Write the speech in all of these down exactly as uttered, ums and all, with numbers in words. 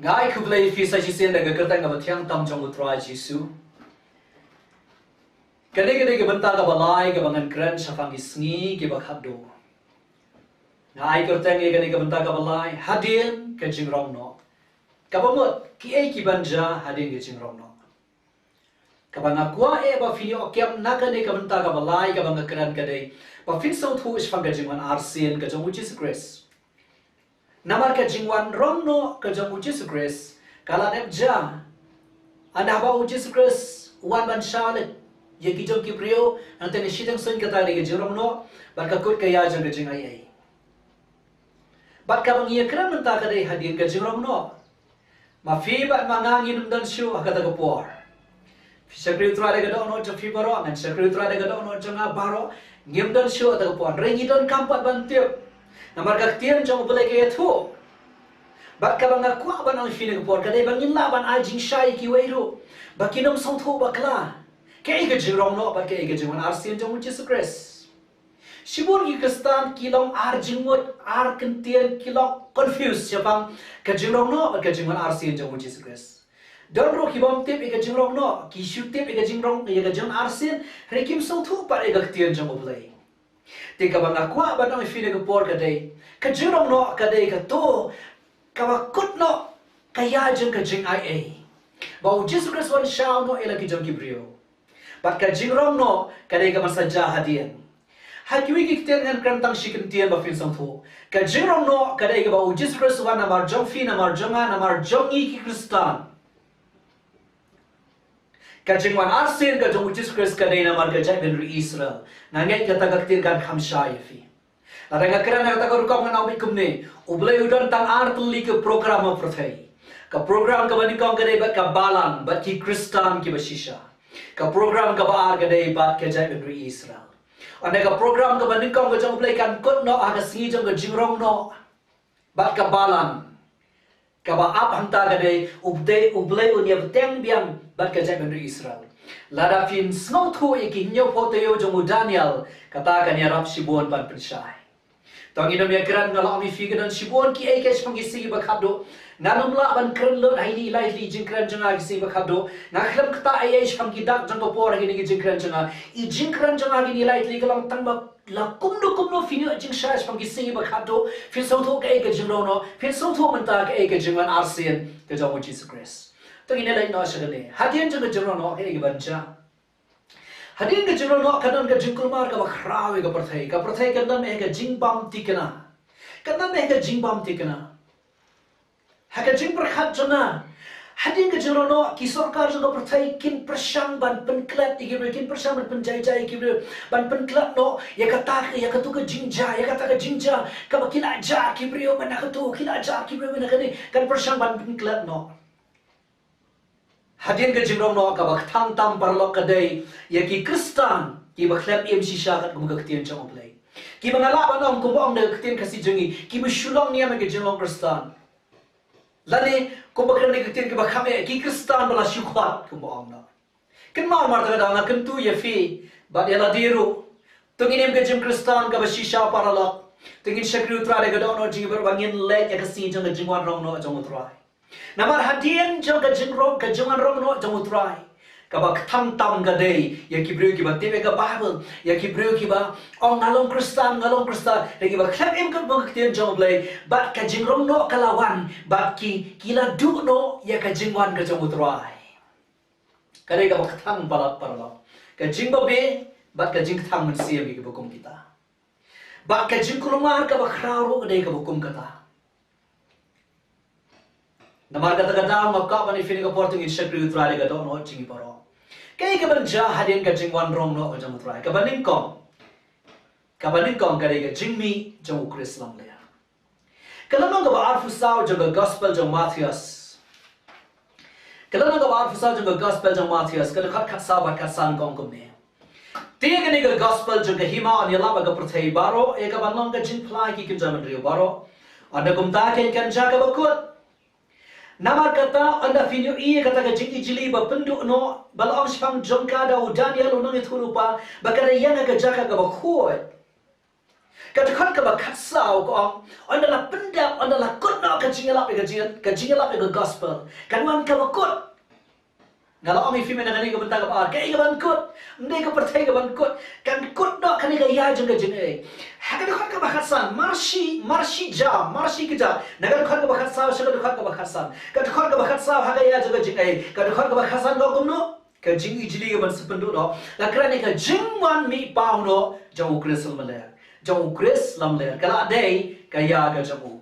Nga ai khublei ïa phi sa shisien da ka kyrteng kaba thiang tam jong U Trai Jisu. Kane ka dei ka bynta kaba lai kaba ngan kren shaphang ki sngi kiba khatduh. Nga ai kyrteng ïa kane ka bynta kaba lai, hadien ka jingrong noh. Kaba mut, kiei kiban jia hadien ka jingrong noh. Kaba nga kwah eh ba phin ïoh kem na kane ka bynta kaba lai kaba nga kren ka dei ba phin sngewthuh shaphang ka jingwan arsien ka jong U Jisu Khrist. Namar ka jingwan rong noh ka jong U Jisu Khrist ka la dep jia. Hynda ba U Jisu Khrist u wan ban shah leit ïa ki jong ki briew, hangta ne shiteng suiñ, kata ka dei ka jingrong noh bad ka kut ka ïa jong ka jingaiei. Bad kaba ngi ïa kren mynta ka dei hadien ka jingrong noh. Ma phi bad ma nga ngim don shuh ha kata ka por. Phi shakri U Trai da ka dohnud jong phi baroh, ngan shakri U Trai da ka dohnud jong nga baroh, ngim don shuh ha kata ka por. Hynrei ngi donkam pat ban tip. Namar ka ktien jong U Blei ka ïathuh. Bad kaba nga kwah ban ong ïa phi ha kane ka por ka dei ba ngin lah ban ai jingshai ïa kiwei ruh ba kin ym sngewthuh bakla kaei ka jingrong noh bad kaei ka jingwan arsien jong U Jisu Khrist. Shibun ki Khristan ki long ar jingmut, ar kyntien, ki long confused shaphang ka jingrong noh bad ka jingwan arsien jong U Jisu Khrist. Don ruh ki bym tip ïa ka jingrong noh, ki shu tip ïa ka jingrong, ïa ka jingwan arsien, hynrei kim sngewthuh pat ïa ka ktien jong U Blei. Te kaba nga kwah ban ong ïa phi ha kane ka por ka dei, ka jingrong noh ka dei kato kaba kut noh ka ïa jong ka jingaiei ba U Jisu Khrist u wan shah noh ïa la ki jong ki briew. Bad ka jingrong noh ka dei kaban sa jia hadien. Ha kiwei ki ktien ngan kren tang shi kyntien ba phin sngewthuh. Ka jingrong noh ka dei kaba U Jisu Khrist u wan namar jong phi, namar jong nga, namar jong ngi ki Khristan. Ka jingwan arsien ka jong U Jisu Khrist ka dei namar ka jaitbynriew Israel. Nga ngeit kata ka ktien kan kham shai ïa phi. Lada nga kren ha kata ka rukom ngan ong beit kumne, U Blei u don tang ar tylli ki program ha pyrthei. Ka program kaba nyngkong ka dei bad ka balang, bad ki Khristan kiba shisha. Ka program kaba ar ka dei bad ka jaitbynriew Israel. Hynda ka program kaba nyngkong ka jong U Blei kan kut noh ha ka sngi jong ka jingrong noh bad ka balang. Kaba ap hangta ka dei, U Blei, U Blei un ïa bteng biang bad ka jaitbynriew Israel. Lada phin sngewthuh ïa ki hynñiewphew taïew jong u Daniel, kata kan ïarap shibun ban pynshai. To ngin ym ïa kren, nga la ong ïa phi ka don shibun kiei kiei shaphang ki sngi ba khatduh. Ngan ym lah ban kren lut ha ine i lai tylli i jingkren jong nga ki sngi ba khatduh. Nga khlem ktah ei ei shaphang ki dak jong ka por ha kine ki jingkren jong nga. I jingkren jong nga ha kine i lai tylli ka long tang ba la kumno kumno phin ïoh jingshai shaphang ki sngi ba khatduh, phin sngewthuh kaei ka jingrong noh, phin sngewthuh mynta kaei ka jingwan arsien ka jong U Jisu Khrist. To ngin ïa leit noh sha kane. Hadien jong ka jingrong noh kaei kaban jia. Hadien ka jingrong noh ka don ka jingkulmar kaba khraw ïa ka pyrthei. Ka pyrthei ka don eh ka jingbam thikna. Ka don eh ka jingbam thikna. Ha ka jingpyrkhat jong nga, hadien ka jingrong noh ki sorkar jong ka pyrthei kin pyrshang ban pynklet ïa ki briew, kin pyrshang ban pynjai jai ïa ki briew, ban pynklet noh ïa kata, ïa katu ka jingjia, ïa kata ka jingjia kaba ki la jia ki briew mynta katu, ki la jia ki briew mynta kane, kan pyrshang ban pynklet noh. Hadien ka jingrong noh kaba kthang tam paralok ka dei ïa ki Khristan kiba khlem im shisha katkum ka ktien jong U Blei. Kiba nga lah ban ong kumba ong da ka ktien Khasi jong ngi, kiba shu long niam ïa ka jinglong Khristan. Lane kumba kren da ka ktien kiba kham eh, ki Khristan ba la shu khot kumba ong noh. Kynmaw mar ta ka daw nga kyntu ïa phi bad ïa lade ruh. To ngin im ka jingkhristan kaba shisha paralok. To ngin shakri U Trai da ka dohnud jong ngi baroh ba ngin leit ïa ka sngi jong ka jingwan rong noh jong U Trai. Namar hadien jong ka jingrong, ka jingwan rong noh jong U Trai, kaba kthang tam ka dei ïa ki briew kiba tip ïa ka Baibl, ïa ki briew kiba ong nga long khristan, nga long khristan, ïa kiba khlem im katkum ka ktien jong U Blei, bad ka jingrong noh ka la wan bad ki, ki la duh noh ïa ka jingwan ka jong U Trai. Ka dei kaba kthang palat paralok. Ka jingbabe bad ka jingkthang mynsiem ïa kiba kum kita. Bad ka jingkulmar kaba khraw ruh ka dei kaba kum kata. Namar kata ka daw nga kwah ban ïa phi ha kane ka por, to ngin shakri U Trai da ka dohnud jong ngi baroh. Kaei kaban jia hadien ka jingwan rong noh ka jong U Trai? Kaba nyngkong, kaba nyngkong ka dei ka jingmih jong U Khrist Longleh. Ka lynnong kaba arphew saw jong ka gospel jong u Mathaios. Ka lynnong kaba arphew saw jong ka gospel jong u Mathaios, ka dkhot khatsaw bad khatsan ka ong kumne. Te kane ka gospel jong ka hima yn ïalap ha ka pyrthei baroh ïa kaban long ka jingphla ïa ki kynja bynriew baroh. Ynda kumta kan, kan jia kaba kut. Namar kata, ynda phin ïohi ïa kata ka jingijli ba pynduh noh ba la ong shaphang jong ka da u Daniel u nongïathuhlypa, ba ka dei ïa nga ka jaka kaba khuid. Ka dkhot kaba khatsaw ka ong, ynda la pyndep, ynda la kut noh ka jingïalap ïa ka jing, ka jingïalap ïa ka gospel, kan wan kaba kut. Nga la ong ïa phi mynta kane ka bynta kaba ar, kaei kaban kut? Ym dei ka pyrthei kaban kut. Kan kut noh kane ka ïa jong ka jingaiei. Ha ka dkhot kaba khatsan, marshi, marshi ja, marshi kjat. Na ka dkhot kaba khatsaw sha ka dkhot kaba khatsan. Ka dkhot kaba khatsaw ha ka ïa jong ka jingaiei. Ka dkhot kaba khatsan ka ong kumno? Ka jingijli kaban sa pynduh noh. La kren ïa ka jingwan mih paw noh jong u Khrist lamler. Jong u Khrist lamler. Ka la dei ka ïa ka jong u.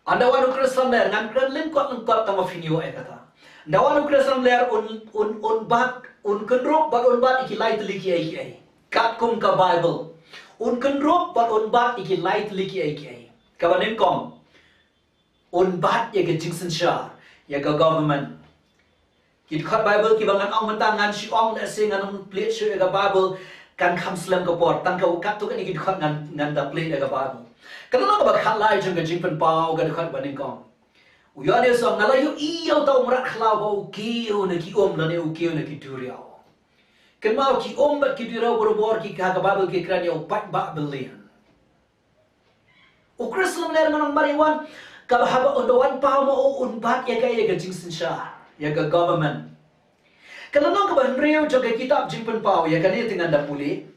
Ynda wan u Khrist lamler, ngan kren lyngkot lyngkot tang ba phin ïoh ïa kata. Ynda wan u Khrist lamler un, un, un bat, un kynrup bad un bat ïa ki lai tylli kiei kiei. Katkum ka Baibl. Un kynrup bad un bat ïa ki lai tylli kiei kiei. Kaba nyngkong, un bat ïa ka jingsynshar, ïa ka government. Ki dkhot Baibl kiba ngan ong mynta ngan shu ong lehse ngan ym plie shuh ïa ka Baibl, kan kham slem ka por, tang ka u katto katne ki dkhot ngan, ngan da plie ïa ka Baibl. Ka lynnong kaba khatlai jong ka Jingpynpaw ka dkhot ba nyngkong. U Ïoannis u ong, nga la ïohi ïa uta u mrad khlaw ba u kiew na ki um lane u kiew na ki duriaw. Kynmaw, ki um bad ki duriaw barabor ki ha ka Baibl ki kren ïa u paidbah byllian. U Khrist lamler ngan ong mar ïa wan, kaba haba un da wan paw ma u un bat ïa ka, ïa ka jingsynshar, ïa ka government. Ka lynnong kaba hynriew jong ka kitab Jingpynpaw, ïa kane te ngan da pule.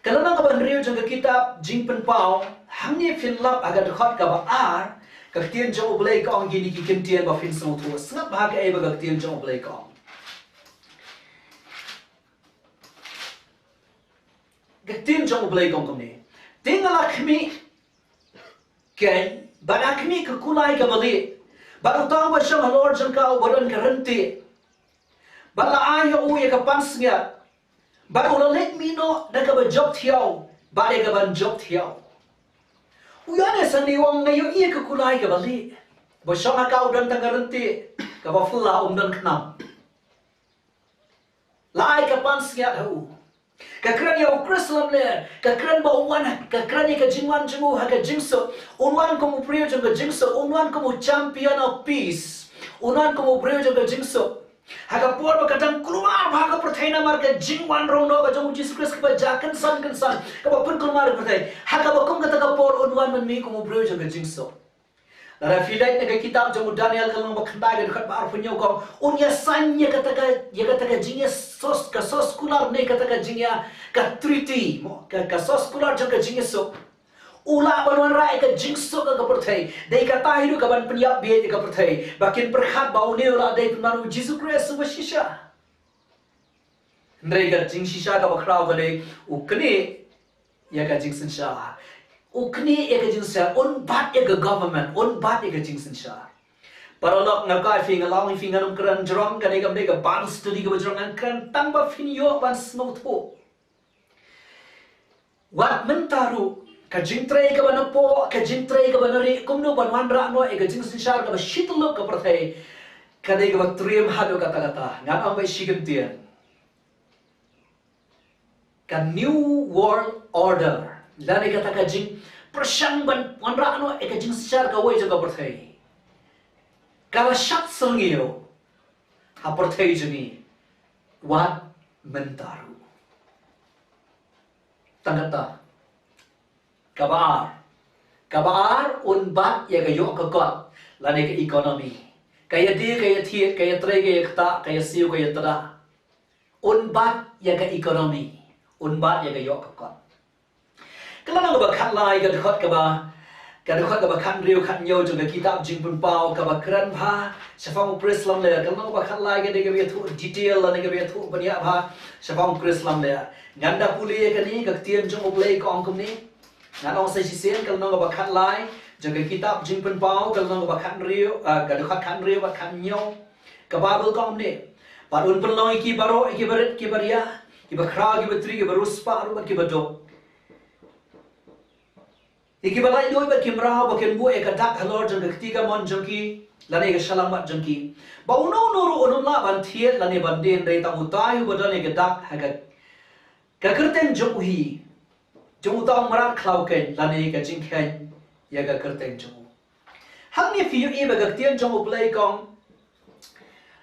Ka lynnong kaba hynriew jong ka kitab Jingpynpaw, hangne phin lap ha ka dkhot kaba ar, ka ktien jong U Blei ka ong kine ki kyntien ba phin sngewthuh. Sngap bha kaei ba ka ktien jong U Blei ka ong. Ka ktien jong U Blei ka ong kumne. Te nga la khmih keiñ, bad nga khmih ka kulai kaba lieh. Bad uta uba shong halor jong ka uba don ka ryntih. Bad la ai ïa u ïa ka pansngiat. Bad u la leit mih noh da kaba jop thiaw bad ïa kaban jop thiaw. U Ïoannis hangne u ong nga ïohi ïa ka kulai kaba lieh. Ba shong ha ka u don tang ka ryntih, kaba phylla, um don khnam. La ai ka pansngiat ha u. Ka kren ïa u Khrist lamler, ka kren ba u wan, ka kren ïa ka jingwan jong u ha ka jingsuk. Un wan kum u briew jong ka jingsuk, un wan kum u champion of peace. Un wan kum u briew jong ka jingsuk. Ha ka por ba ka dang kulmar bha ka pyrthei namar ka jingwan rong noh ka jong u Jisu Khrist kaba jia kynsan kynsan, kaba pynkulmar ka pyrthei. Ha kaba kum kata ka por un wan ban mih kum u briew jong ka jingsuk. Lada phi leit na ka kitab jong u Daniel ka lynnong ba khyndai ka dkhot ba arphew hynñiew ka ong, un ïasaiñ ïa kata ka, ïa kata ka jingïasos, ka sos kular ne kata ka jingïa, ka treaty, mo, ka, ka sos kular jong ka jingïasuk. U lah ban wanrah ïa ka jingsuk ha ka pyrthei. Dei kata hi ruh kaban pynïap bieit ïa ka pyrthei. Ba kin pyrkhat ba une u lah dei pynban u Jisu Khrist uba shisha. Hynrei ka jingshisha kaba khraw ka dei u knieh ïa ka jingsynshar. U knieh ïa ka jingsynshar, un bat ïa ka government, un bat ïa ka jingsynshar. Paralok, nga kwah ïa phi, nga la ong ïa phi ngan ym kren jrong, kane kam dei ka Bible study kaba jrong, ngan kren tang ba phin ïoh ban sngewthuh. Wat mynta ruh, ka jingtrei kaba napoh, ka jingtrei kaba narieh, kumno ban wanrah noh ïa ka jingsynshar kaba shi tyllup ka pyrthei, ka dei kaba triem haduh katta katta. Ngan ong beit shi kyntien. Ka New World Order, lane kata ka jingpyrshang ban wanrah noh ïa ka jingsynshar kawei jong ka pyrthei, ka la shad syrngiew ha pyrthei jong ngi wat mynta ruh. Tang kata. Kaba ar. Kaba ar, un bat ïa ka ïoh ka kot lane ka economy. Ka ïadie ka ïathied, ka ïatrei ka ïaktah, ka ïasiew ka ïatda. Un bat ïa ka economy. Un bat ïa ka ïoh ka kot. Ka lynnong kaba khatlai, ka dkhot kaba, ka dkhot kaba khathynriew khathynñiew jong ka kitab Jingpynpaw kaba kren bha shaphang u Khrist lamler. Ka lynnong kaba khatlai ka dei kaba ïathuh detail lane kaba ïathuh bniah bha shaphang u Khrist lamler. Ngan da pule ïa kane, ka ktien jong U Blei ka ong kumne. Ngan ong sa shisien, ka lynnong kaba khatlai jong ka kitab Jingpynpaw, ka lynnong kaba khathynriew, ah, ka dkhot khathynriew bad khathynñiew. Ka Baibl ka ong kumne. Bad un pynlong ïa ki baroh, ïa ki barit, ki baria, ki bakhraw, ki batri, ki bariewspah ruh bad ki baduk, ïa ki balaitluid bad ki mraw, ba kin buh ïa ka dak halor jong ka kti kamon jong ki lane ka shyllangmat jong ki, ba uno uno ruh un ym lah ban thied lane ban die, hynrei tang utai uba don ïa ka dak ha ka, ka kyrteng jong u hi, jong uta u mrad khlaw keiñ lane ka jingkheiñ ïa ka kyrteng jong u. Hangne phi ïohi ba ka ktien jong U Blei ka ong,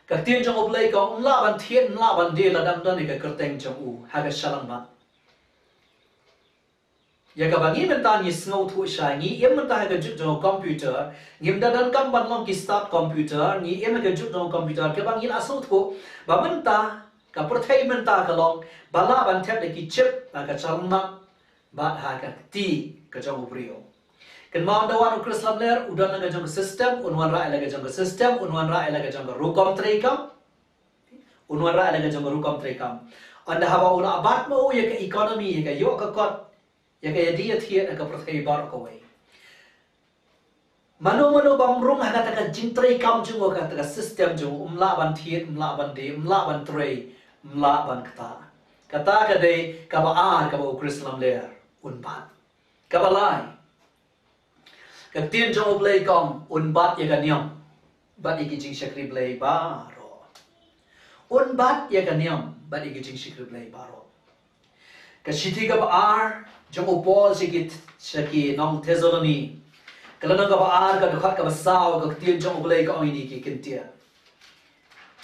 ka ktien jong U Blei ka ong, ym lah ban thied, ym lah ban die lada ym don ïa ka kyrteng jong u ha ka shyllangmat. Ïa kaba ngi mynta ngi sngewthuh shai, ngi im mynta ha ka juk jong computer, ngim da donkam ban long ki stad computer, ngi im ha ka juk jong computer, kaba ngi la sngewthuh ba mynta ka pyrthei mynta ka long ba lah ban thep da ki chip ha ka shalyngngoh bad ha ka kti ka jong u briew. Kynmaw, ynda wan u Khrist lamler, u don lang ka jong ka system, un wanrah ïa la ka jong ka system, un wanrah ïa la ka jong ka rukom treikam. Un wanrah ïa la ka jong ka rukom treikam. Ynda haba u la bat ma u ïa ka economy, ïa ka ïoh ka kot, ïa ka ïadie ïathied ha ka pyrthei baroh kawei. Mano mano bym rung ha kata ka jingtreikam jong u, kata ka system jong u, um lah ban thied, um lah ban die, um lah ban trei, um lah ban ktah. Kata ka dei kaba ar kaba u Khrist lamler un bat. Kaba lai, ka ktien jong u Blei ka ong, un bat ïa ka niam bad ïa ki jingshakri Blei baroh. Un bat ïa ka niam bad ïa ki jingshakri Blei baroh. Ka shithi kaba ar jong u Paul sha ki, sha ki nong Thessaloni, ka lynnong kaba ar, ka dkhot kaba saw, ka ktien jong u Blei ka ong ïa ngi ki ktien.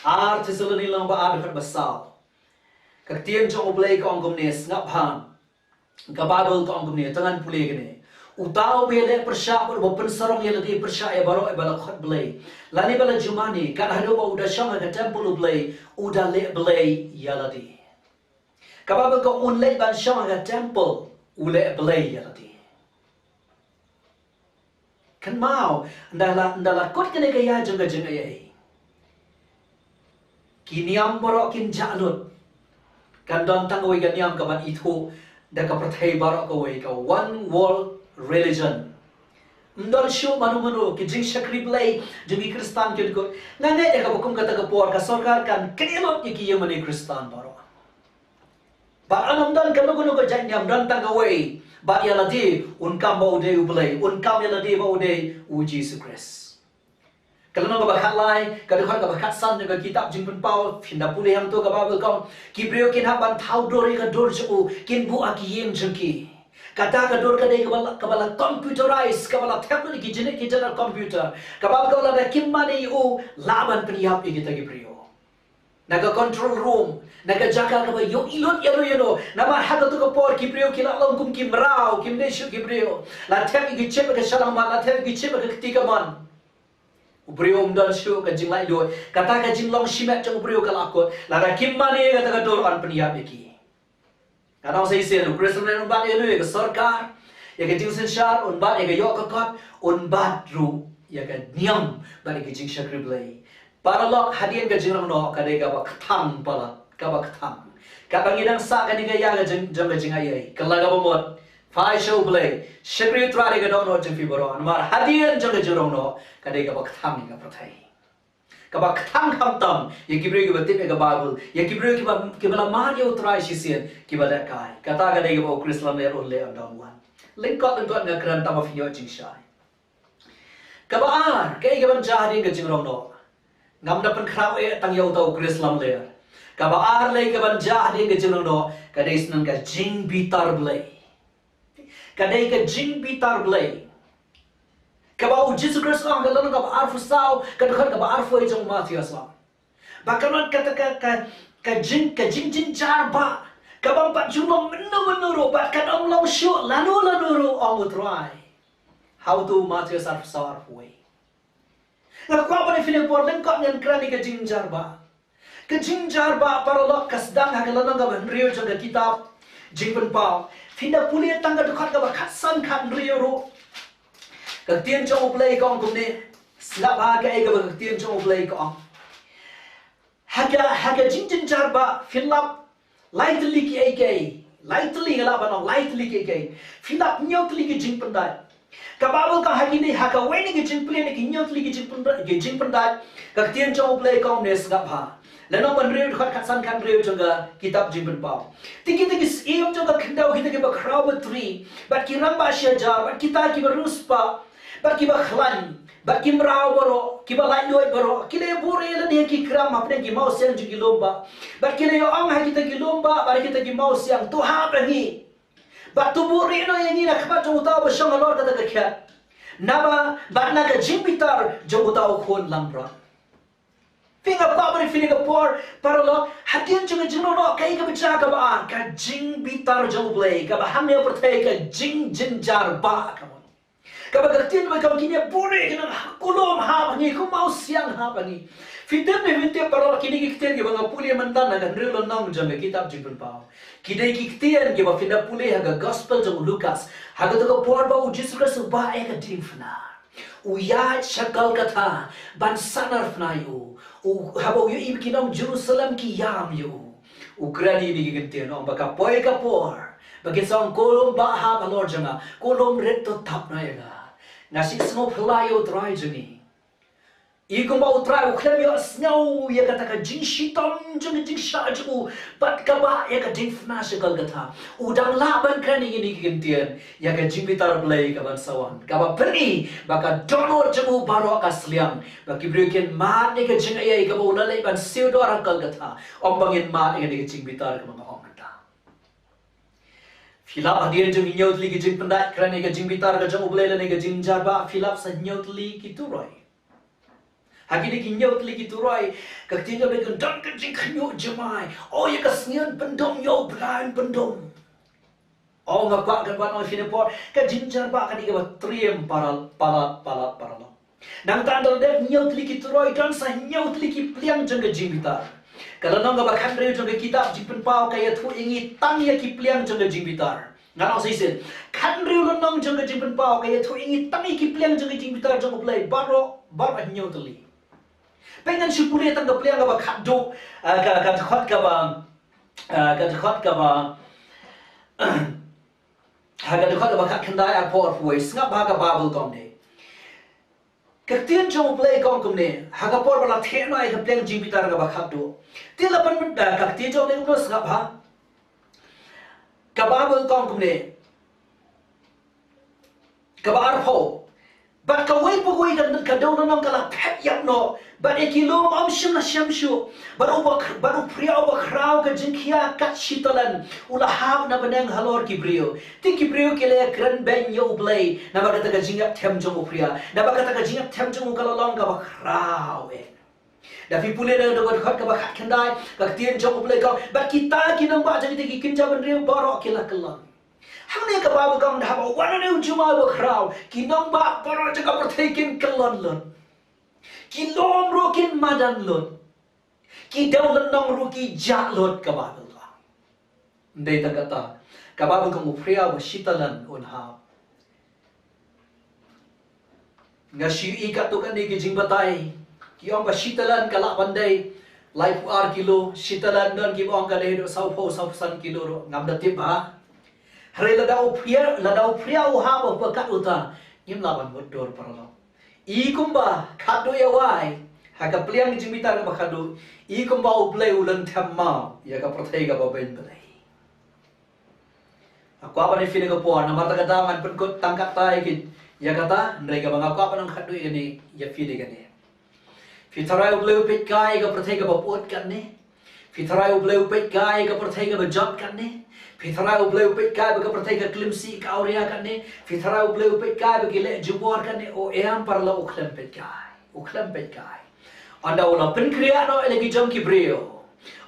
Ar Thessaloni lynnong ba ar, dkhot ba saw. Ka ktien jong u Blei ka ong kumne, sngap bha. Ka Baibl ka ong kumne, to ngan pule kane. Uta uba ïaleh pyrshah bad uba pynsarong ïa lade pyrshah ïa baroh ba la khot Blei, lane ba la ju mane, kat haduh ba u da shong ha ka templ u Blei, u da leh Blei ïa lade. Ka Baibl ka ong, un leit ban shong ha ka templ, u leh Blei ïa lade. Kynmaw, ynda la, ynda la kut kane ka ïa jong ka jingaiei, ki niam baroh kin jah lut. Kan don tang kawei ka niam kaban ithuh da ka pyrthei baroh kawei, ka one world religion. Ym don shuh mano mano, ki jingshakri Blei jong ki Khristan kin kut. Nga ngeit ïa kaba kum kata ka por ka sorkar kan kynnoh lut ïa ki ïa mane Khristan baroh. Bad ym don kano kano ka jait niam, don tang kawei, bad ïa lade un kam ba u dei u Blei, un kam ïa lade ba u dei u Jisu Khrist. Ka lynnong kaba khatlai, ka dkhot kaba khatsan jong ka kitab Jingpynpaw, phin da pule hangto, ka Baibl ka ong, ki briew kin hap ban thaw dur ïa ka dur jong u, kin buh ha ki ïing jong ki. Kata ka dur ka dei kaba la, kaba la computerize, kaba la thep lut da ki jingïeit ki jingïeit computer. Ka Baibl ka ong lada kim mane ïa u, lah ban pynïap ïa kita ki briew. Na ka control room, na ka jaka kaba ïohi lut ïano ïano. Namar ha kato ka por ki briew ki la long kum ki mraw, kim dei shuh ki briew. La thep ïa ki chip ha ka shyllangmat, la thep ïa ki chip ha ka kti kamon. U briew um don shuh ka jinglaitluid. Kata ka jinglong shimet jong u briew ka la kut. Lada kim mane ïa kata ka dur, yn pynïap ïa ki. Ngan ong sa shisien, u Khrist un bat ïa lade, ïa ka sorkar, ïa ka jingsynshar, un bat ïa ka ïoh ka kot, un bat ruh ïa ka niam bad ïa ka jingshakri Blei. Paralok, hadien ka jingrong noh ka dei kaba kthang palat, kaba kthang. Katba ngi dang sah kane ka ïa ka jing, jong ka jingaiei, ka la kaba mut. Phai sha u Blei, shakri u Trai da ka dohnud jong phi baroh. Namar hadien jong ka jingrong noh ka dei kaba kthang ïa ka pyrthei. Kaba kthang khamtam ïa ki briew kiba tip ïa ka Baibl, ïa ki briew kiba, kiba la mad ïa u Trai shisien, kiba lehkai. Kata ka dei kaba u Khrist lamler un leh, un dang wan. Lyngkot lyngkot nga kren tang ba phin ïoh jingshai. Kaba ar, kaei kaban jia hadien ka jingrong noh? Ngam da pynkhraw eh tang ïa uta u Khrist lamler. Kaba ar lei kaban jia hadien ka jingrong noh ka dei shisien ka jingbitar Blei. Ka dei ka jingbitar Blei. Kaba u Jisu Khrist u ong ha ka lynnong kaba arphew saw, ka dkhot kaba arphew wei jong u Mathaios, u ong ba kan long kata ka, ka, ka jing, ka jingjynjar ba ka bym pat ju long mynno mynno ruh, bad kan ym long shuh lano lano ruh, ong u Trai. Ha uto u Mathaios arphew saw arphew wei. Nga kwah ban ïa phi lyngkot lyngkot ngan kren ïa ka jingjynjar ba. Ka jingjynjar ba, paralok, ka sdang ha ka lynnong kaba hynriew jong ka kitab Jingpynpaw. Phin da pule tang ka dkhot kaba khatsan khathynriew ruh. Ka ktien jong u Blei ka ong kumne. Sngap ha kaei kaba ka ktien jong u Blei ka ong. Ha ka, ha ka jingjynjar ba, phin lap lai tylli kiei kiei. Lai tylli, nga lah ban ong lai tylli kiei kiei. Phin lap hynñiew tylli ki jingpyndait. Ka Baibl ka ong ha kine, ha kawei na ki jingpyllait na ki hynñiew tylli ki jingpyndait, ki jingpyndait, ka ktien jong u Blei ka ong ne, sngap ha. Lynnong ba hynriew, dkhot khatsan khathynriew jong ka kitab Jingpynpaw. Te kita ki syiem jong ka khyndew, kita kiba khraw batri, bad ki rangbah shi hajar, bad kita kiba riewspah, bad kiba khlaiñ, bad ki mraw baroh, kiba laitluid baroh, ki la buhrieh lade ha ki kram hapdeng ki mawsiang jong ki lum bah, bad ki la ong ha kita ki lum bah bad ha kita ki mawsiang, to hap ha ngi. Bad to buhrieh noh ïa ngi na khmat jong uta uba shong halor kata ka khet, naba, bad na ka jingbitar jong uta u khun langbrot. Phi nga pah bari phi ne ka por paralok, hadien jong ka jingnoh noh ka i ka bacha kaba ar, ka jingbitar jong U Blei kaba hangne pyrthei ka jingjynjar ba ka mon. Kaba ka ktien ba ka kine bore ka nang kulom ha ba ngi kumau siang ha ba ngi. Phi tip ne phi tip paralok, kine ki ktien kiba nga pule mynta na ka hynriew lynnong jong ka kitab Jingpynpaw. Ki dei ki ktien kiba phin da pule ha ka gospel jong u Lukas. Ha kato ka por ba u Jisu Khrist u bah ïa ka diengphna, u ïaid sha Golgotha ban sahnarphna ïa u. U, haba u ïohi ba ki nong Jerusalem ki ïam ïa u, u kren ïa kine ki ktien, ong ba ka poi ka por ba kin sa ong, ko lum bah hap halor jong nga, ko lum rit to thap noh ïa nga. Nga shu sngewphylla ïa U Trai jong ngi. I kumba U Trai u khlem ïohsngew ïa kata ka jingshitom jong ka jingshah jong u bad ka bah ïa ka diengphna sha Golgotha, u dang lah ban kren ïa kine ki ktien ïa ka jingbitar Blei kaban sa wan, kaba pyni ba ka dohnud jong u baroh ka sliang, ba ki briew kin mad ïa ka jingaiei kaba u la leit ban siew dor ha Golgotha. Ym ba ngin mad ïa kane ka jingbitar kaba nga ong mynta. Phi lap hadien jong ki hynñiew tylli ki jingpyndait kren ïa ka jingbitar ka jong U Blei lane ka jingjynjar ba, phi lap sa hynñiew tylli ki turoi. Ha kine ki hynñiew tylli ki turoi, ka ktien jong U Blei ka don ka jingkhynñiuh jemai. O ïa ka sngi yn pyndum, ïa u Blei yn pyndum. O nga kwah kan ban ong ïa phi ne por, ka jingjynjar ba ka dei kaba triem para, para, para, paralok. Nangta ynda la dep hynñiew tylli ki turoi, don sa hynñiew tylli ki pliang jong ka jingbitar. Ka lynnong kaba khathynriew jong ka kitab Jingpynpaw ka ïathuh ïa ngi tang ïa ki pliang jong ka jingbitar. Ngan ong shisien, khathynriew lynnong jong ka Jingpynpaw ka ïathuh ïa ngi tang ïa ki pliang jong ka jingbitar jong U Blei baroh, baroh hynñiew tylli. Peit ngan shu pule tang ka pliang kaba khatduh, ah, ka, ka dkhot kaba, ah, ka dkhot kaba, ha ka dkhot kaba khatkhyndai, arphew, arphew wei, sngap ha ka Baibl kumne. Ka ktien jong U Blei ka ong kumne, ha ka por ba la theh noh ïa ka pliang jingbitar kaba khatduh. Te la pynmynta ka ktien jong U Blei kumno, sngap ha. Ka Baibl ka ong kumne. Kaba arphew. Bad kawei pa kawei ka, ka dewlynnong ka la phet ïap noh. Bad ïa ki lum ym shym la shem shuh. Bad u ba, bad u phria uba khraw ka jingkhia kat shi talan u la hap na bneng halor ki briew. Te ki briew ki la kren beiñ ïa U Blei namar kata ka jingïap them jong u phria. Namar kata ka jingïap them jong u ka la long kaba khraw eh. Da phi pule na ka dkhot kaba khatkhyndai, ka ktien jong U Blei ka ong, bad kita ki nongbah jong kita ki kynja bynriew baroh ki la kyllon. Hangne ka Baibl ka ong, da haba wan une u jumai uba khraw, ki nongbah baroh jong ka pyrthei kin kyllon lut. Ki lum ruh kin madan lut. Ki dewlynnong ruh ki jah lut, ka Baibl ka ong. Ym dei tang kata, ka Baibl ka ong u phria uba shi talan un hap. Nga shu ïohi katto katne ki jingbatai ki ong ba shi talan ka lah ban dei laiphew ar kilo, shi talan don kiba ong ka dei haduh sawphew, sawphew san kilo ruh, ngam da tip bha. Hynrei lada u phria, lada u phria u hap ba kat uta, ngim lah ban mutdur, paralok. I kumba khatduh ïa wai ha ka pliang jingbitar kaba khatduh, i kumba U Blei u lynthem maw ïa ka pyrthei kaba beiñ Blei. Nga kwah ban ïa phi ne ka por, namar kata ka daw ngan pynkut tang katta ïa ki, ïa kata, hynrei kaba nga kwah ban ong khatduh ïa kane, ïa phi dei kane. Phi tharai U Blei u peit kai ïa ka pyrthei kaba pud katne? Phi tharai U Blei u peit kai ïa ka pyrthei kaba jot katne? Phi tharai U Blei u peit kai ba ka pyrthei ka klim sih ka awria katne? Phi tharai U Blei u peit kai ba ki leh jubor katne? O em, paralok, u khlem peit kai. U khlem peit kai. Ynda u la pynkhreh noh ïa la ki jong ki briew,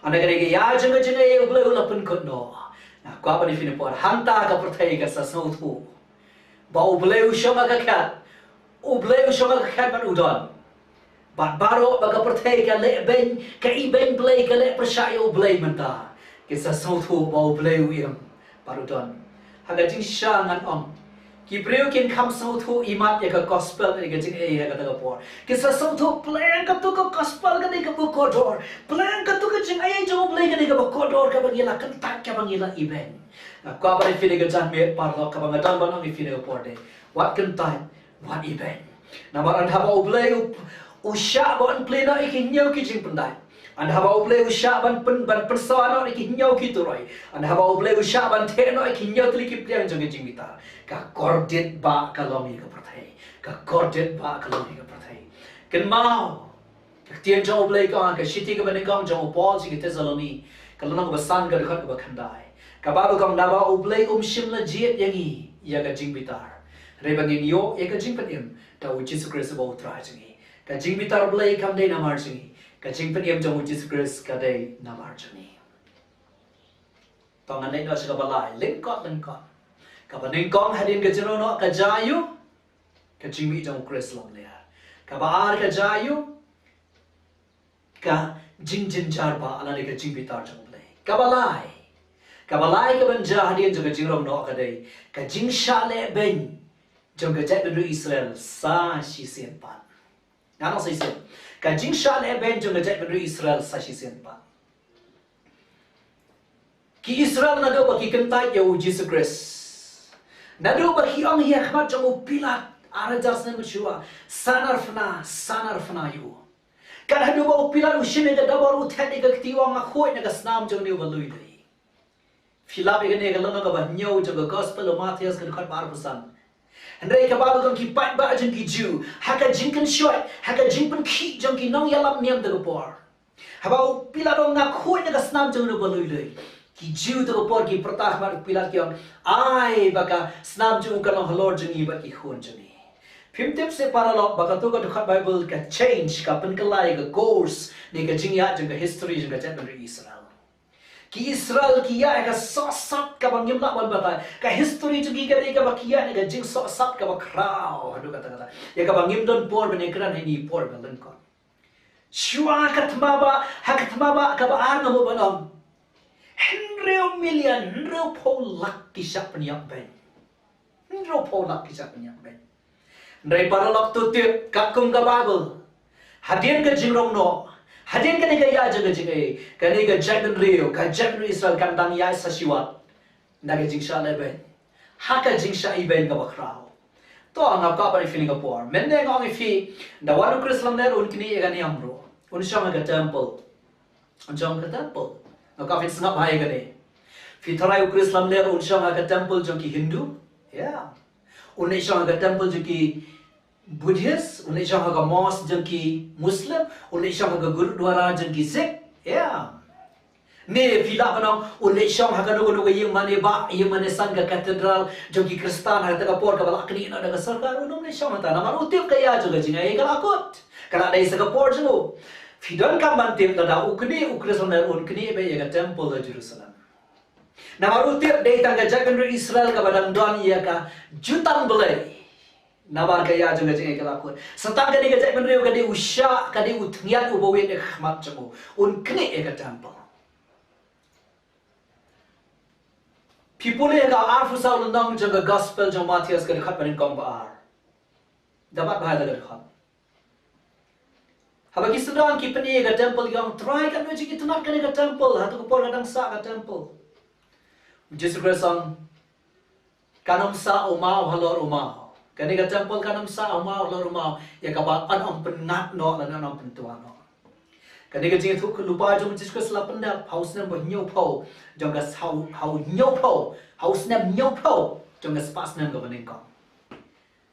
ynda ka dei ka ïa jong ka jingaiei U Blei u la pynkut noh. Nga kwah ban ïa phi ne por, hangta ka pyrthei kan sa sngewthuh ba U Blei u shong ha ka khet. U Blei u shong ha ka khet bad u don. Bad baroh ba ka pyrthei ka leh beiñ, ka ibeiñ Blei, ka leh pyrshah ïa U Blei mynta, kin sa sngewthuh ba U Blei u im bad u don. Ha ka jingshisha ngan ong, ki briew kin kham sngewthuh imat ïa ka gospel, ïa ka jingaiei ha kata ka por. Kin sa sngewthuh pleng katto ka gospel ka dei kaba kordor, pleng katto ka jingaiei jong U Blei ka dei kaba kordor, kaba ngi la kyntait, kaba ngi la ibeiñ. Nga kwah ban ïa phi ne ka janmiet, paralok, kaba nga don ban ong ïa phi ne ka por dei, wat kyntait, wat ibeiñ. Namar ynda haba U Blei u, u shah ban plie noh ïa ki hynñiew ki jingpyndait, ynda haba U Blei u shah ban pyn, ban pynsawa noh ïa ki hynñiew ki turoi, ynda haba U Blei u shah ban theh noh ïa ki hynñiew tylli ki pliang jong ka jingbitar, ka kordit ba ka long ïa ka pyrthei. Ka kordit ba ka long ïa ka pyrthei. Kynmaw, ka ktien jong U Blei ka ong ha ka shithi kaba nyngkong jong u Paul sha ki Thessaloni, ka lynnong kaba san, ka dkhot kaba khyndai. Ka Baibl ka ong, naba U Blei um shym la jied ïa ngi ïa ka jingbitar, hynrei ba ngin ïoh ïa ka jingpynim da U Jisu Khrist uba U Trai jong ngi. Ka jingbitar Blei kam dei namar jong ngi. Ka jingpynim jong u Jisu Khrist ka dei namar jong ngi. To ngan leit noh sha kaba lai, lyngkot lyngkot. Kaba nyngkong hadien ka jingrong noh ka jia ïa u, ka jingmih jong u Khrist lymler. Kaba ar ka jia ïa u, ka jingjynjar ba lane ka jingbitar jong u Blei. Kaba lai. Kaba lai kaban jia hadien jong ka jingrong noh ka dei ka jingshah lehbeiñ jong ka jaitbynriew Israel sa shisien pat. Ngan ong sa shisien. Ka jingshah lehbeiñ jong ka jaitbynriew Israel sa shisien pat. Ki Israel naduh ba ki kyntait ïa u Jisu Khrist, naduh ba ki ong ha khmat jong u Pilat, ar hajar snem mynshuwa, sa narphna, sa narphna ïa u. Kat haduh ba u Pilat u shim ïa ka dabor, u thet ïa ka kti, u ong, nga khuid na ka snam jong une uba lui lui. Phi lap ïa kane ka lynnong kaba hynñiew jong ka Gospel u Mathaios ka dkhot ba arphew san. Hynrei ka Baibl ka ong ki paidbah jong ki Jiw, ha ka jingkynshoit, ha ka jingpynkhih jong ki nongïalam niam te ka por, haba u Pilat u ong nga khuid na ka snam jong une uba lui lui, ki Jiw te ka por ki pyrta ha khmat u Pilat ki ong, ai ba ka snam jong u kan long halor jong ngi bad ki khun jong ngi. Phim tip seh paralok ba kato ka dkhot Baibl ka change, ka pynkylla ïa ka course ne ka jingïaid jong ka history jong ka jaitbynriew Israel. Ki Israel ki ïaid ha ka sohsat kaba ngim lah ban batai. Ka history jong ki ka dei kaba ki ïaid ha ka jingsohsat kaba khraw haduh katta katta. Ïa kaba ngim don por ban ïakren ha ine i por ba lyngkot. Shuwa ka thma ba, ha ka thma ba kaba ar nga mut ban ong, hynriew million, hynriew phew lak ki shah pynïap beiñ. Hynriew phew lak ki shah pynïap beiñ. Hynrei paralok, to tip katkum ka Baibl, hadien ka jingrong noh, hadien kane ka ïaid jong ka jingaiei, kane ka jaitbynriew, ka jaitbynriew Israel kan dang ïaid sa shiwat na ka jingshah lehbeiñ, ha ka jingshah ibeiñ kaba khraw. To nga kwah ban ïa phi ïa ka por. Mynne nga ong ïa phi, da wan u Khrist lamler un knieh ïa ka niam ruh. Un shong ha ka temple. Un shong ha ka temple. Nga kwah phin sngap bha ïa kane. Phi tharai u Khrist lamler un shong ha ka temple jong ki Hindu? Ïa. Un leit shong ha ka temple jong ki Buddhist, un leit shong ha ka mosque jong ki Muslim, un leit shong ha ka gurdwara jong ki Sikh. Ïa. Ne phi lah ban ong un leit shong ha kano kano ka ïing mane bah, ïing mane san, ka cathedral jong ki Khristan ha kata ka por kaba la knieh noh da ka sorkar, un ym leit shong hangta namar u tip ka ïaid jong ka jingaiei ka la kut. Ka la dei sa ka por jong u. Phi donkam ban tip lada u knieh u Khrist lamler un knieh beit ïa ka temple ha Jerusalem. Namar u tip dei tang ka jaitbynriew Israel kaba dang don ïa ka jutang Blei. Namar ka ïaid jong ka jingaiei ka la kut. Sa tang ka dei ka jaitbynriew, ka dei u shah, ka dei u thyngiat uba wit ïa ka khmat jong u. Un knieh ïa ka temple. Phi pule ïa ka arphew saw lynnong jong ka Gospel jong u Mathaios ka dkhot ba nyngkong ba ar. Da bat bha ïa ka dkhot. Haba ki synran ki pyni ïa ka temple ki ong, Trai, katno jingïatynnad kane ka temple, hato ka por ka dang sah ka temple? U Jisu Khrist u ong, kan ym sah u maw halor u maw. Kane ka temple kan ym sah u maw halor u maw, ïa kaba yn ym pynngat noh lane yn ym pyntwa noh. Kane ka jingïathuhlypa jong u Jisu Khrist la pyndep ha u snem ba hynñiewphew jong ka, ha u, ha u hynñiewphew, ha u snem hynñiewphew jong ka spah snem kaba nyngkong.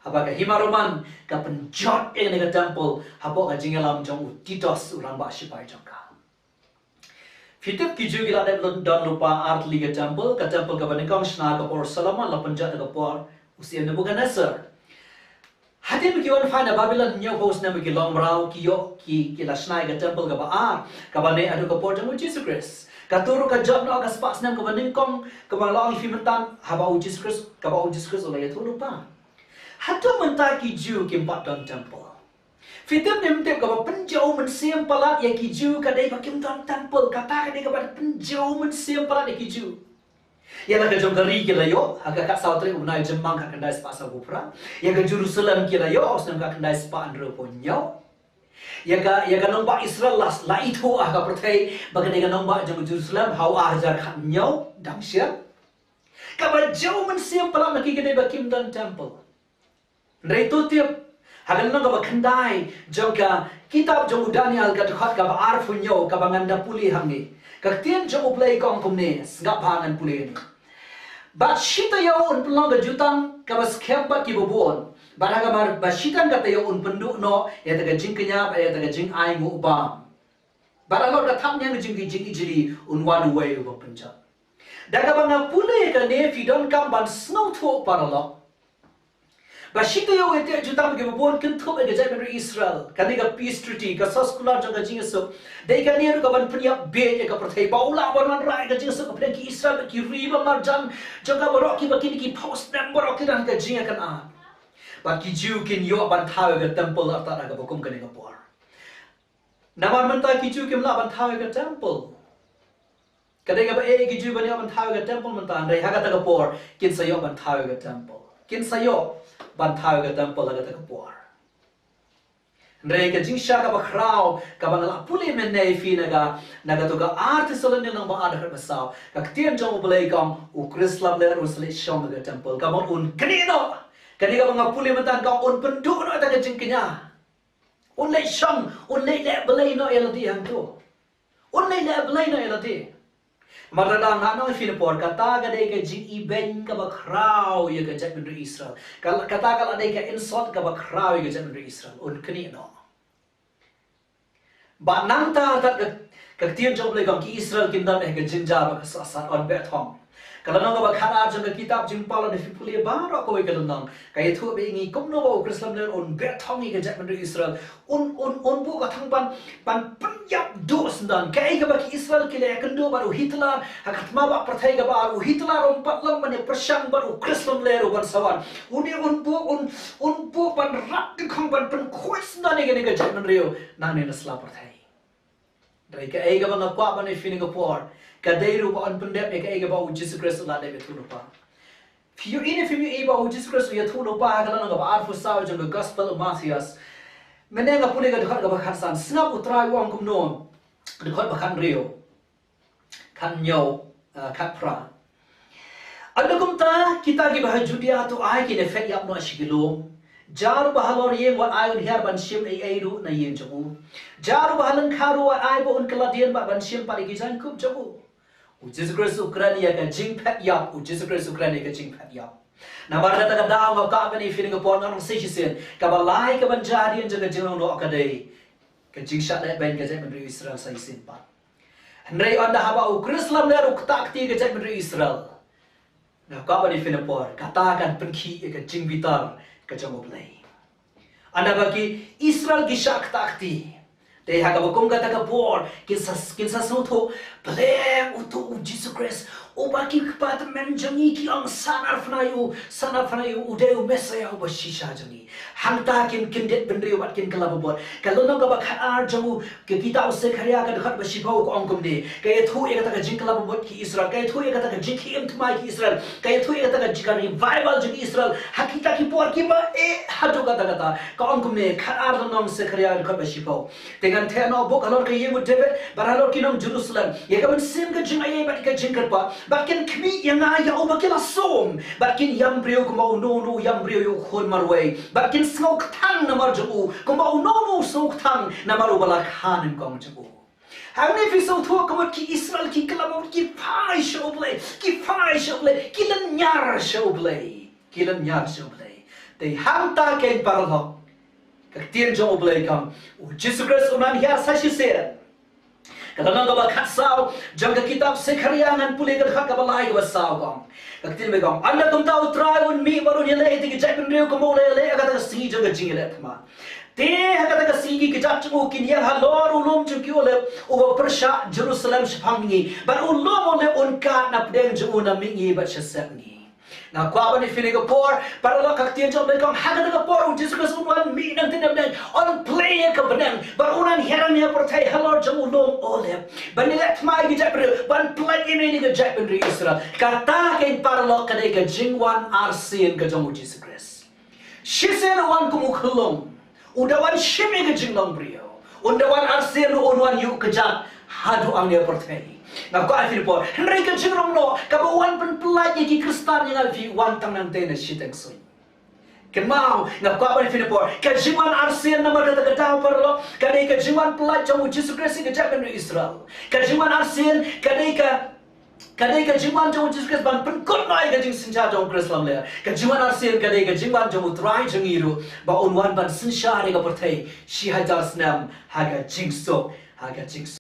Haba ka hima Roman ka pynjot ïa kane ka temple hapoh ka jingïalam jong u Titus, u rangbah shipai jong ka. Phi tip ki Jiw ki la dep don lypa ar tylli ka temple, ka temple kaba nyngkong shna ha ka por Solomon, la pynjot ha ka por u Syiem Nebuchadnezzar. Hadien ba ki wan phai na Babilon hynñiewphew snem ba ki long mraw, ki ïoh ki, ki la shna ïa ka temple kaba ar, kaba neh haduh ka por jong u Jisu Khrist. Kato ruh ka jot noh ha ka spah snem kaba nyngkong, kaba la ong ïa phi mynta, haba u Jisu Khrist, kaba u Jisu Khrist u la ïathuhlypa. Hato mynta ki Jiw kim pat don temple? Phi tip ne ym tip, kaba pynjaw mynsiem palat ïa ki Jiw ka dei ba kim don temple, kata ka dei kaba pynjaw mynsiem palat ïa ki Jiw. Ïa la ka jong ka ri ki la ïoh ha ka khatsaw tarik u bnai Jymmang khatkhyndai spah sawphew phra. Ïa ka Jerusalem ki la ïoh ha u snem khatkhyndai spah hynriewphew hynñiew. Ïa ka, ïa ka nongbah Israel la, la ithuh ha ka pyrthei ba ka dei ka nongbah jong ka Jerusalem ha u ar hajar khathynñiew dang shen. Kaba jaw mynsiem palat ma ki ka dei ba kim don temple. Hynrei to tip, ha ka lynnong kaba khyndai jong ka kitab jong u Daniel, ka dkhot kaba arphew hynñiew, kaba ngan da pule hangne, ka ktien jong U Blei ka ong kumne, sngap bha, ngan pule hangne. Bad shi taïew un pynlong ka jutang kaba skhem bad kiba bun. Bad ha ka mar ba shiteng ka taïew un pynduh noh ïa kata ka jingkñia bad ïa kata ka jingai nguh bam. Bad halor ka thapniang jong ki jingijli un wan uwei uba pynjot. Da kaba nga pule kane, phi donkam ban sngewthuh paralok Ba shi taïew ïa ki jutang kiba bun kynthup ïa ka jaitbynriew Israel. Kane ka peace treaty, ka soskular jong ka jingïasuk. Dei kane ruh kaban pynïap bieit ïa ka pyrthei ba u lah ban wanrah ïa ka jingïasuk hapdeng ki Israel bad ki ri ba marjan jong ka baroh kiba kine ki phew snem baroh ki don ka jingïakynad. Bad ki Jiw kin ïoh ban thaw ïa ka temple artat ha kaba kum kane ka por. Namar mynta ki Jiw kim lah ban thaw ïa ka temple. Ka dei kaba eh ki Jiw ban ïoh ban thaw ïa ka temple mynta, hynrei ha kata ka por kin sa ïoh ban thaw ïa ka temple. Kin sa ïoh ban thaw ïa ka temple ha kata ka por. Hynrei ka jingshah kaba khraw kaba nga la pule mynne ïa phi na ka, na kato ka Ar Thessaloni lynnong ba ar dkhot ba saw. Ka ktien jong U Blei ka ong u Khrist lamler un sa leit shong ha ka temple. Ka mut un knieh noh. Kane kaba nga pule mynta ka ong un pynduh noh ïa ka jingkñia. Un leit shong, un leit leh blei noh ïa lade hangto. Un leit leh blei noh ïa lade. Namar kata nga ong ïa phi na por, kata ka dei ka jingibeiñ kaba khraw ïa ka jaitbynriew Israel. Ka, kata ka la dei ka insult kaba khraw ïa ka jaitbynriew Israel. Un knieh noh. Bad nangta ka, ka, ka ktien jong U Blei ka ong ki Israel kim don eh ka jingjia bad ka sahsat, yn beh thong. Ka lynnong kaba khatar jong ka kitab Jingpynpaw lada phi pule baroh kawei ka lynnong, ka ïathuh bad ngi kumno ba u Khrist lamler un beh thong ïa ka jaitbynriew Israel. Un, un, un buh ka thong ban, ban pynïap duh syndon. Kaei kaba ki Israel ki la ïakynduh bad u Hitler ha ka thma bah pyrthei kaba ar, u Hitler um pat long ban ïapyrshang bad u Khrist lamler uban sa wan. Une un buh, un, un buh ban rah dyngkhong ban pynkhuid syndon ïa kane ka jaitbynriew nangne na sla pyrthei. Hynrei kaei kaba nga kwah ban ong ïa phi na ka por, ka dei ruh ba yn pyndep ïa kaei kaba u Jisu Khrist u la dep ïathuhlypa. Phi ïohi ne phim ïohi ba u Jisu Khrist u ïathuhlypa ha ka lynnong kaba arphew saw jong ka Gospel u Mathaios. Mynne nga pule ka dkhot kaba khatsan, sngap U Trai u ong kumno. Dkhot ba khathynriew. Khathynñiew, ah, khatphra. Ynda kumta kita kiba ha Judia to ai ki ne phet ïap noh sha ki lum. Jar uba halor ïing wat ai un hiar ban shim ei ei ruh na ïing jong u. Jar uba ha lyngkha ruh wat ai ba un kylla dien bad ban shim pat ïa ki jaiñkup jong u. U Jisu Khrist u kren ïa ka jingphet ïap, u Jisu Khrist u kren ïa ka jingphet ïap. Namar kata ka daw nga kwah ban ong ïa phi na ka por, nga ong sa shisien, kaba lai kaban jia hadien jong ka jinglong noh ka dei ka jingshah lehbeiñ ka jaitbynriew Israel sa shisien pat. Hynrei ynda haba u Khrist lamler u ktah kti ïa ka jaitbynriew Israel, nga kwah ban ong ïa phi na por, kata kan pynkhih ïa ka jingbitar ka jong U Blei. Ynda ba ki Israel ki shah ktah kti, te ha kaba kum kata ka por kin sa, kin sa sngewthuh, balei uto u Jisu Khrist uba ki kpa tymmen jong ngi ki ong, San Arphynghaïu, San Arphynghaïu, u dei u Messaïah uba shisha jong ngi. Hangta kin kyndit bynriew bad kin kylla babud. Ka lynnong kaba khatar jong u, ka kitab u Sekhariah ka dkhot ba shiphew ka ong kumne. Ka ïathuh ïa kata ka jingkylla babud ki Israel. Ka ïathuh ïa kata ka jingkhie im thymmai ki Israel. Ka ïathuh ïa kata ka jing, ka revival jong ki Israel ha kita ki por kiba eh haduh katta katta. Ka ong kumne, khatar lynnong Sekhariah dkhot ba shiphew. Te ngan theh noh bok halor ka ïing u David bad halor ki nong Jerusalem ïa ka mynsiem ka jingaiei bad ka jingkyrpad, bad kin khmih ïa nga ïa uba ki la sum, bad kin ïam briew kumba uno uno u ïam briew ïa u khun marwei, bad kin sngew kthang namar jong u kumba uno uno u sngew kthang namar uba la kha nyngkong jong u. Hangne phi sngewthuh ka mut ki Israel ki klam, ki phai sha U Blei, ki phai sha U Blei, ki lynñiar sha U Blei, ki lynñiar sha U Blei. Te hangta keiñ paralok, ka ktien jong U Blei ka ong, u Jisu Khrist un wan hiar sa shisien. Ka lynnong kaba khatsaw jong ka kitab Sekhariah ngan pule ka dkhot kaba lai kaba saw ka ong. Ka ktien ba ka ong, ynda kumta U Trai un mih bad un ïaleh ïa ki jaitbynriew kumba u la ïaleh ha kata ka sngi jong ka jingïaleh thma. Te ha kata ka sngi ki kjat jong u kin ïeng halor u lum jong ki Olib uba pyrshah Jerusalem shaphang mihngi. Bad u lum Olib un kad na pdeng jong u na mihngi bad sha sepngi. Nga kwah ban ong ïa phi na ka por, paralok, ka ktien jong U Blei ka ong ha kata ka por u Jisu Khrist un wan mih nangta na bneng, un plie ïa ka bneng, bad un wan hiar na pyrthei halor jong u lum Olib. Ban ïaleh thma ïa ki jaitbynriew, ban pyllait ïa kine ki jaitbynriew Israel. Kata keiñ paralok ka dei ka jingwan arsien ka jong u Jisu Khrist. Shisien u wan kum u khyllung. U da wan shim ïa ka jinglong briew. Un da wan arsien ruh, un wan ïuh kjat haduh hangne ha pyrthei. Nga kwah ïa phi na por, hynrei ka jingrong noh kaba u wan pynpyllait ïa ki Khristan ïa nga ïa phi wan tang nangta na shiteng suiñ. Kynmaw, nga kwah ban ïa phi na por, ka jingwan arsien namar kata ka daw, paralok, ka dei ka jingwan pyllait jong u Jisu Khrist ïa ka jaitbynriew Israel. Ka jingwan arsien ka dei ka Ka dei ka jingwan jong u Jisu Khrist ban pynkut noh ïa ka jingsynshar jong u Khrist lamler. Ka jingwan arsien ka dei ka jingwan jong u Trai jong ngi ruh ba un wan ban synshar ïa ka pyrthei shi hajar snem ha ka jingsuk, ha ka jingsuk.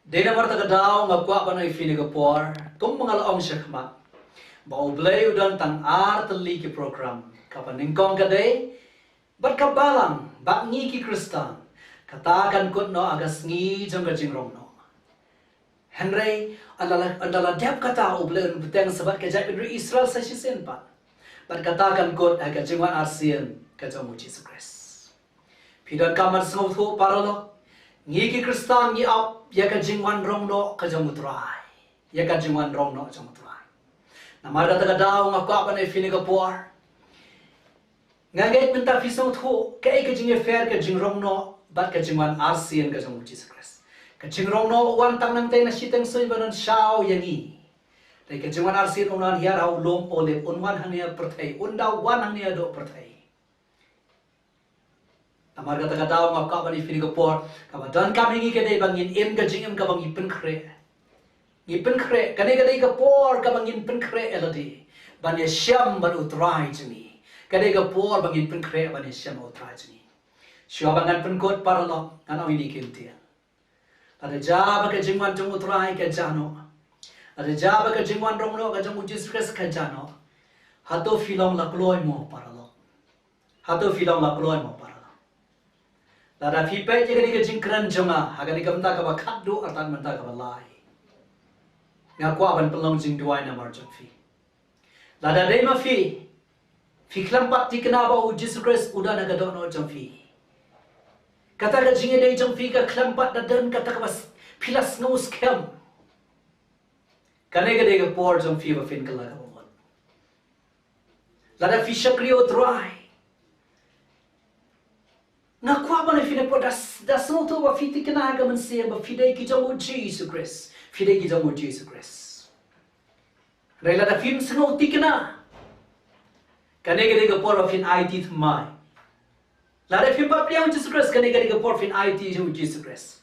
Dei namar kata ka daw nga kwah ban ong ïa phi na ka por, kumba nga la ong shakhmat, ba U Blei u don tang ar tylli ki program. Kaba nyngkong ka dei, bad ka balang, bad ngi ki Khristan, kata kan kut noh ha ka sngi jong ka jingrong noh. Hynrei, ynda la dep kata, U Blei un bteng sa bad ka jaitbynriew Israel sa shisien pat. Bad kata kan kut ha ka jingwan arsien ka jong U Jisu Khrist. Phi donkam ban sngewthuh, paralok, ngi ki Khristan ngi ap ïa ka jingwan rong noh ka jong U Trai. Ïa ka jingwan rong noh jong U Trai. Namar kata ka daw nga kwah ban ïa phi ha kane ka por, nga ngeit mynta phi sngewthuh kaei ka jingïapher ka jingrong noh bad ka jingwan arsien ka jong U Jisu Khrist. Ka jingrong noh u wan tang nangta na shiteng suiñ ban wan shaw ïa ngi. Te ka jingwan arsien un wan hiar ha u lum Olib, un wan hangne ha pyrthei, un da wan hangne haduh pyrthei. Namar kata ka daw nga kwah ban ïa phi ha kane ka por, kaba donkam ïa ngi ka dei ba ngin im ka jingim kaba ngi pynkhreh. Ngi pynkhreh, kane ka dei ka por kaba ngin pynkhreh ïa lade ban ïashem bad U Trai jong ngi. Ka dei ka por ba ngin pynkhreh ban ïashem bad U Trai jong ngi. Shuwa ba ngan pynkut, paralok, ngan ong ïa kine ki ktien. Lada jia ba ka jingwan jong U Trai ka jia noh, lada jia ba ka jingwan rong noh ka jong U Jisu Khrist ka jia noh, hato phi long la kloi mo, paralok? Hato phi long la kloi mo, paralok? Lada phi peit ïa kane ka jingkren jong nga ha kane ka bynta kaba khatduh artat mynta kaba lai, nga kwah ban pynlong jingduwai namar jong phi. Lada dei ma phi, phi khlem pat thikna ba U Jisu Khrist u don ha ka dohnud jong phi, kata ka jingïadei jong phi ka khlem pat da don kata kaba s-, phi la sngew skhem, kane ka dei ka por jong phi ba phin kylla kaba mut. Lada phi shakri U Trai, nga kwah ban ïa phi ha kane ka por, da s-, da sngewthuh ba phi thikna ha ka mynsiem ba phi dei ki jong U Jisu Khrist. Phi dei ki jong U Jisu Khrist. Hynrei lada phim sngew thikna, kane ka dei ka por ba phin aiti thymmai. Lada phim pat pdiang U Jisu Khrist, kane ka dei ka por phin aiti jong U Jisu Khrist.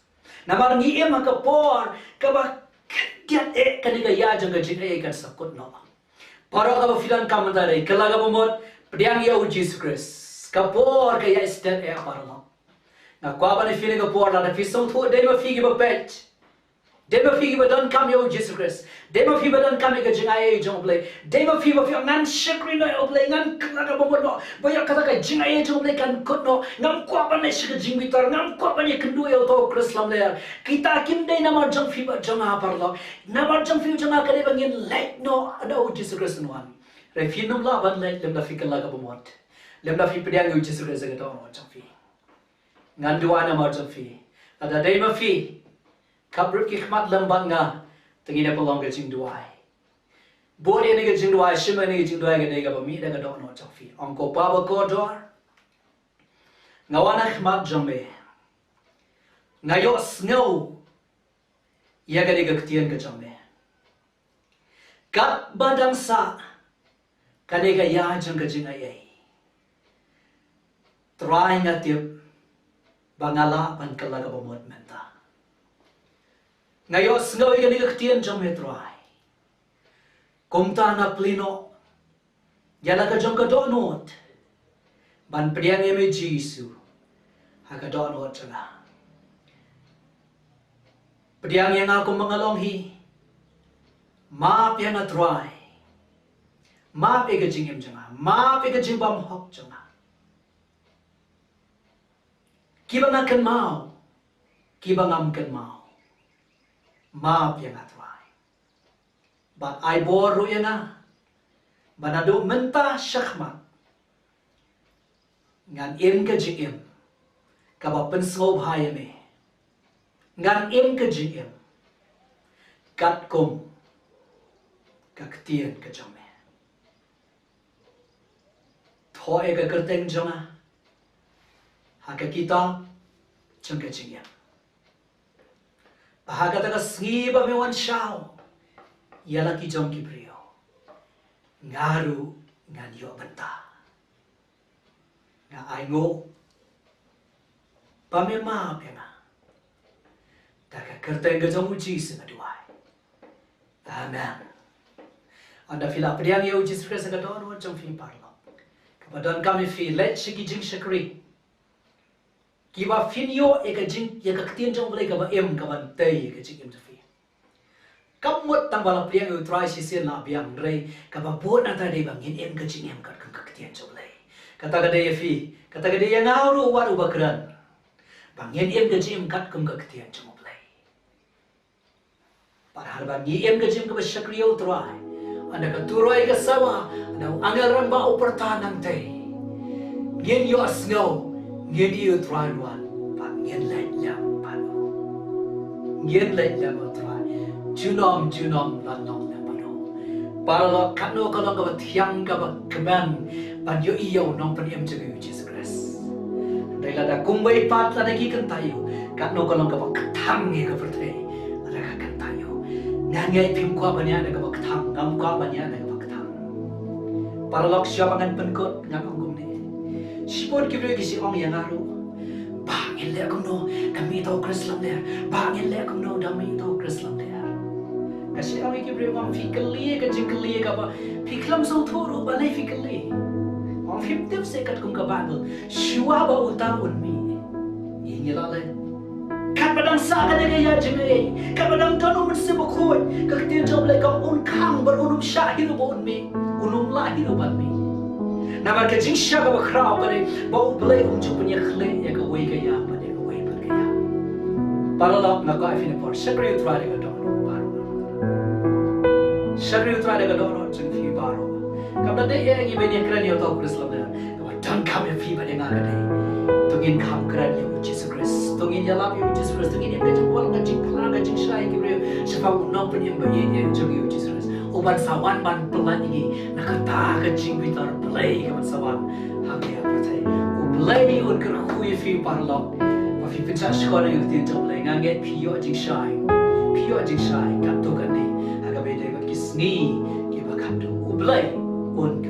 Namar ngi im ha ka por kaba khyndiat eh, kane ka ïa jong ka jingaiei kan sa kut noh. Baroh kaba phi donkam mynta dei kylla kaba mut, pdiang ïa U Jisu Khrist. Ka por ka ïaid stet eh, paralok. Nga kwah ban ïa phi ha kane ka por, lada phi sngewthuh dei ma phi kiba peit, dei ma phi kiba donkam ïa U Jisu Khrist, dei ma phi ba donkam ïa ka jingaiei jong U Blei, dei ma phi ba phi ong ngan shakri noh ïa U Blei, ngan kylla kaba mut noh, ba ïa kata ka jingaiei jong U Blei kan kut noh. Ngam kwah ban leit sha ka jingbitar, ngam kwah ban ïakynduh ïa uto u Khrist lamler. Kita kim dei namar jong phi bad jong nga, paralok. Namar jong phi jong nga ka dei ba ngin leit noh haduh U Jisu Khrist un wan. Hynrei phim lah ban leit lymda phi kylla kaba mut, lymda phi pdiang ïa U Jisu Khrist ha ka dohnud jong phi. Ngan duwai namar jong phi. Lada dei ma phi, khapbrip ki khmat lem bad nga, te ngin ïa pynlong ka jingduwai. Bud ïa kane ka jingduwai, shim ïa kane ka jingduwai ka dei kaba mih da ka dohnud jong phi. Ong, Ko Pa bakordor, nga wan ha khmat jong me. Nga ïohsngew ïa kane ka ktien ka jong me. Katba dang sah kane ka ïa jong ka jingaiei, Trai, nga tip ba nga lah ban kylla kaba mut mynta. Nga ïohsngew ïa kane ka ktien jong me, Trai. Kumta nga plie noh ïa la ka jong ka dohnud ban pdiang ïa me Jisu ha ka dohnud jong nga. Pdiang ïa nga kumba nga long hi. Map ïa nga, Trai. Map ïa ka jingim jong nga. Map ïa ka jingbymhok jong nga. Kiba nga kynmaw, kiba ngam kynmaw, map ïa nga, Trai. Bad ai bor ruh ïa nga ba naduh mynta shakhmat ngan im ka jingim kaba pynsngewbha ïa me. Ngan im ka jingim katkum ka ktien ka jong me. Thoh ïa ka kyrteng jong nga ha ka kitab jong ka jingim, ba ha kata ka sngi ba me wan shaw ïa la ki jong ki briew, nga ruh ngan ïoh bynta. Nga ainguh ba me map ïa nga. Da ka kyrteng ka jong U Jisu nga duwai. Amen. Ynda phi la pdiang ïa U Jisu Khrist ha ka dohnud jong phi, paralok, kaba donkam ïa phi, leit sha ki jingshakri kiba phin ïoh ïa ka jing, ïa ka ktien jong U Blei kaba im, kaban tei ïa ka jingim jong phi. Kam mut tang ba la pdiang ïa U Trai shisien la biang, hynrei kaba bud nangta dei ba ngin im ka jingim katkum ka ktien jong U Blei. Kata ka dei ïa phi, kata ka dei ïa nga ruh wat uba kren, ba ngin im ka jingim katkum ka ktien jong U Blei. Bad haba ngi im ka jingim kaba shakri ïa U Trai, ynda ka turoi ka sawa, ynda u angel rangbah u pyrta nangtei, ngin ïohsngew, ngin ïohi U Trai u wan, bad ngin leit lem bad u. Ngin leit lem bad U Trai junom junom, lem lem bad u. Paralok, katno ka long kaba thiang kaba kmen ban ïohi ïa u Nongpynim jong ngi U Jisu Khrist. Hynrei lada kumwei pat lada ki kyntait ïa u, katno ka long kaba kthang ïa ka pyrthei lada ka kyntait ïa u. Nga ngeit phim kwah ban ïa da kaba kthang, ngam kwah ban ïa da kaba kthang. Paralok, shuwa ba ngan pynkut ngan ong kumne. Shibun ki briew ki shu ong ïa nga ruh, ba ngin leh kumno, ka mih uta u Khrist lymler. Ba ngin leh kumno, da mih uta u Khrist lymler. Nga shu ong ïa ki briew, ong phi kylli ka jingkylli kaba phi khlem sngewthuh ruh balei phi kylli. Ong phim tip seh katkum ka Baibl, shuwa ba uta un mih, ngin ïa leh. Katba dang sah kane ka ïa jingaiei, katba dang don U Mynsiem Bakhuid, ka ktien jong U Blei ka ong un khang bad un ym shah hi ruh ba un mih, un ym lah hi ruh ban mih. Namar ka jingshah kaba khraw ka dei ba U Blei um ju pynïakhlieh ïa kawei ka ïa bad ïa kawei pat ka ïa. Paralok, nga kwah ïa phi na por, shakri U Trai da ka dohnud baroh. Shakri U Trai da ka dohnud jong phi baroh. Kam da dei ïa ngi ban ïakren ïa uta u Khrist lymler. Kaba donkam ïa phi bad ïa nga ka dei, to ngin kham kren ïa U Jisu Khrist, to ngin ïalap ïa U Jisu Khrist, to ngin ïa ka jingkwah ka jingphylla ka jingshai ki briew shaphang u Nongpynim ba ïeit jong ngi U Jisu Khrist, uban sa wan ban pynlait ïa ngi na kata ka jingbitar Blei kaban sa wan ha ka pyrthei. U Blei un kyrkhu ïa phi paralok ba phi pynshah shkor ïa ka ktien jong U Blei. Nga ngeit phi ïoh jingshai, phi ïoh jingshai katto katne ha kaba ïadei bad ki sngi kiba khatduh. U Blei un